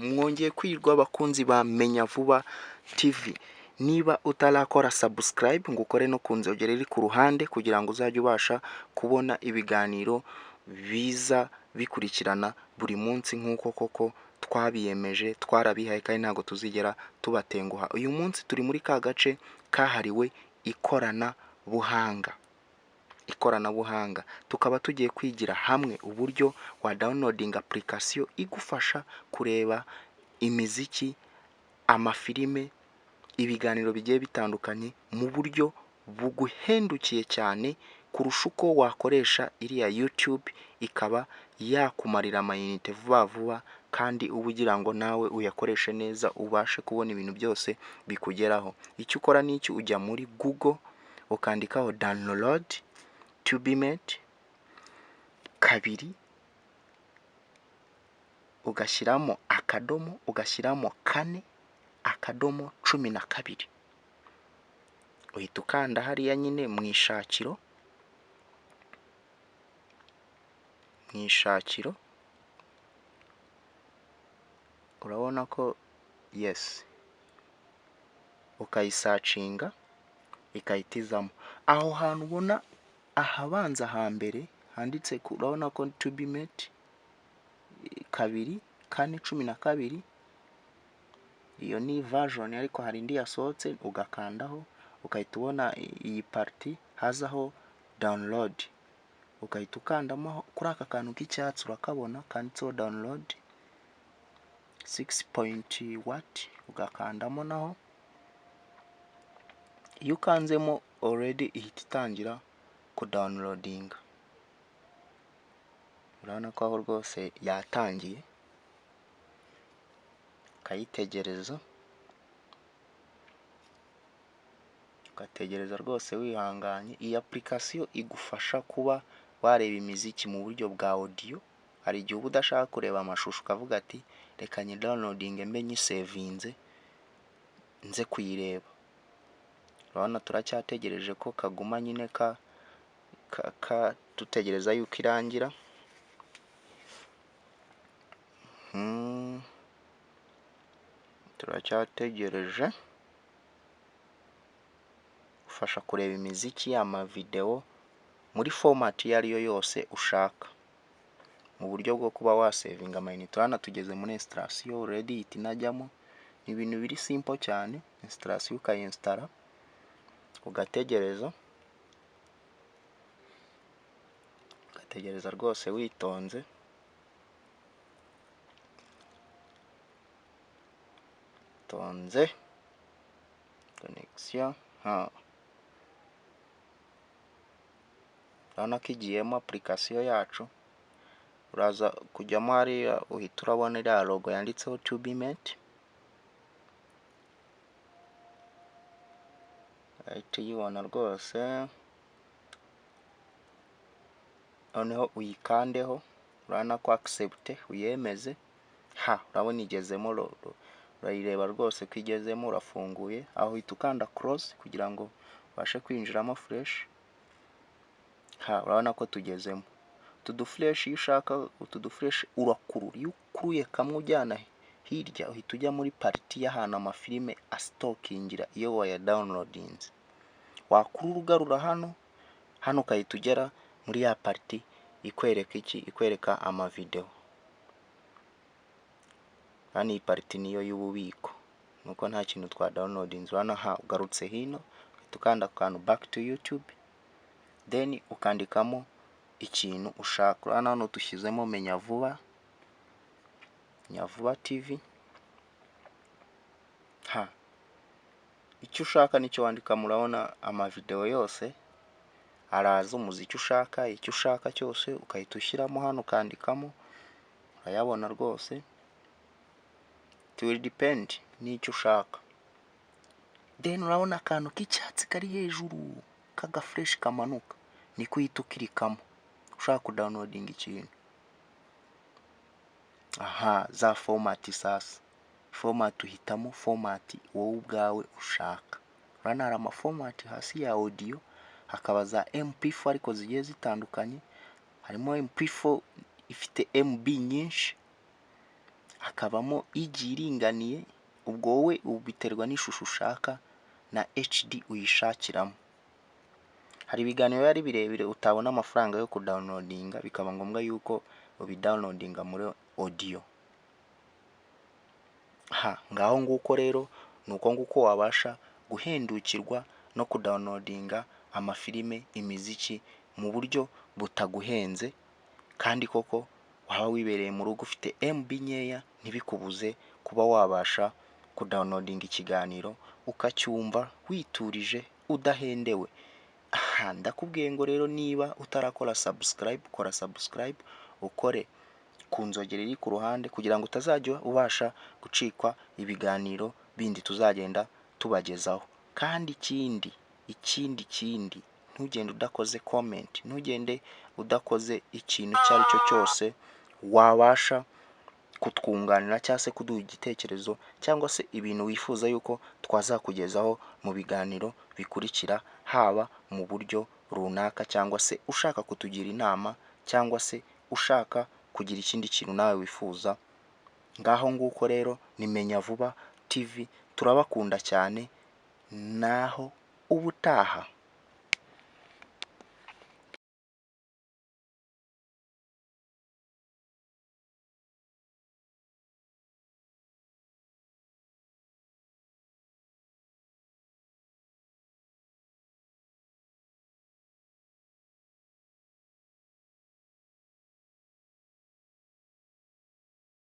Mwongeye kwirwa abakunzi ba Menya Vuba TV. Niba utarakora subscribe ngo ukore no ku nzogera iri ku ruhande kugira ngo uzajye ubasha kubona ibiganiro biza bikurikirana buri munsi nk'uko koko twabiyemeje, twarabihaye kandi ntabwo tuzigera tubatenguha. Uyu munsi turi muri ka gace kahariwe ikoranabuhanga. Ikoranabuhanga tukaba tugiye kwigira hamwe uburyo wa downloading application igufasha kureba imiziki, amafilime, ibiganiro bigiye bitandukanye mu buryo buguhendukiye cyane kurusha uko wakoresha iriya YouTube ikaba yakumarira amayinite vuba vuba kandi uba ugira ngo nawe uyakoreshe neza ubashe kubona ibintu byose bikugeraho. Icyo ukora ni iki? Ujya muri Google ukandikaho download Tubimate 2 ugashyiramo akadomo ugashyiramo 4 akadomo 12, uhita ukanda hariya nyine mu ishakiro, urabona ko yes, ukayisacinga ikahita izamo. Aho hantu ubona ahabanza hambere handitse, urabona ko Tubimate 2 4 12, iyo ni version ariko hari indi yasohotse, ugakandaho ugahita ubona iyi pariti hazaho download, ugahita ukandamo kuri aka kantu k'icyatsi urakabona kanditseho download 6 point what, ugakandamo naho. Iyo ukanzemo already ihita itangira kudownloadinga, urabona ko aho rwose yatangiye, ukayitegereza, ugategereza rwose wihanganye. Iyi application igufasha kuba wareba imiziki mu buryo bwa audio. Hari igihe uba udashaka kureba amashusho ukavuga ati reka nyidownloadinge mbe nyisevinze nze kuyireba. Urabona turacyategereje ko kaguma nyine ka dutegereza yuko irangira. Turacyategereje. Ufasha kureba imiziki, amavideo muri format iyo ari yo yose ushaka, mu buryo bwo kuba wasevinga amayinite. Urabona tugeze muri installation already ihita inajyamo, ni ibintu biri simple cyane. Installation ukayinsitara ugategereza, ugategereza rwose witonze. Tonze connection, urabona ko igiyemo application yacu. Uraza kujyamo hariya uhita urabona iriya logo yanditseho Tubimate, urahita uyibona rwose. Noneho uyikandeho, urabona ko accept uyemeze. Urabona igezemo, urayireba rwose ko igezemo, urafunguye. Aho uhita ukanda close kugira ngo ubashe kwinjiramo fresh. Urabona ko tugezemo. Utu dufureshi iyo ushaka utu dufureshi urakurura, iyo ukuruye kamwe ujyana hirya uhita ujya muri pariti y'ahantu amafilime asitokingira iyo wayadownloadinze. Wakurura ugarura hano hano ukahita ugera muri ya pariti ikwereka iki? Ikwereka amavideo. Hano iyi pariti niyo y'ububiko, nuko nta kintu twa downloadinze. Urabona ugarutse hino uhita ukanda ku kantu back to YouTube, then ukandikamo ikintu ushaka. Urabona hano dushyizemo Menya Vuba, Menya Vuba TV. Icyo ushaka nicyo wandikamo. Urabona amavideo yose araza, umuziki ushaka, icyo ushaka cyose ugahita ushyiramo hano ukandikamo, urayabona rwose. It will depend n'icyo ushaka. Then urabona akantu k'icyatsi kari hejuru k'agafureshi kamanuka, niko uhita ukirikamo ushaka kudownloadinga ikintu. Aha za format sasa, format uhitamo format wowe ubwawe ushaka. Urabona hari amaformat hasi ya audio, hakaba za MP4 ariko zigiye zitandukanye. Harimo MP4 ifite MB nyinshi, Hakabamo igiye iringaniye, ubwo wowe biterwa n'ishusho ushaka na HD uyishakiramo. Hari ibiganiro biba ari birebire utabona amafaranga yo kudownloadinga, bikaba ngombwa yuko ubidownloadinga muri audio. Ha ngaho nguko rero, ni uko nguko wabasha guhendukirwa no kudownloadinga amafilime, imiziki mu buryo butaguhenze, kandi koko waba wibereye mu rugo ufite MB nkeya ntibikubuze kuba wabasha kudownloadinga ikiganiro ukacyumva witurije udahendewe. Aha ndakubwiye ngo rero niba utarakora subscribe, kora subscribe, ukore ku nzogera iri ku ruhande kugira ngo utazajya ubasha gucikwa ibiganiro bindi tuzagenda tubagezaho. Kandi ikindi, ntugende udakoze comment, ntugende udakoze ikintu icyo ari cyo cyose wabasha kutwunganira cyangwa se kuduha igitekerezo cyangwa se ibintu wifuza yuko twazakugezaho mu biganiro bikurikira, haba mu buryo runaka cyangwa se ushaka kutugira inama cyangwa se ushaka kugira ikindi kintu nawe wifuza. Ngaho nguko rero, ni Menya Vuba TV, turabakunda cyane, naho ubutaha.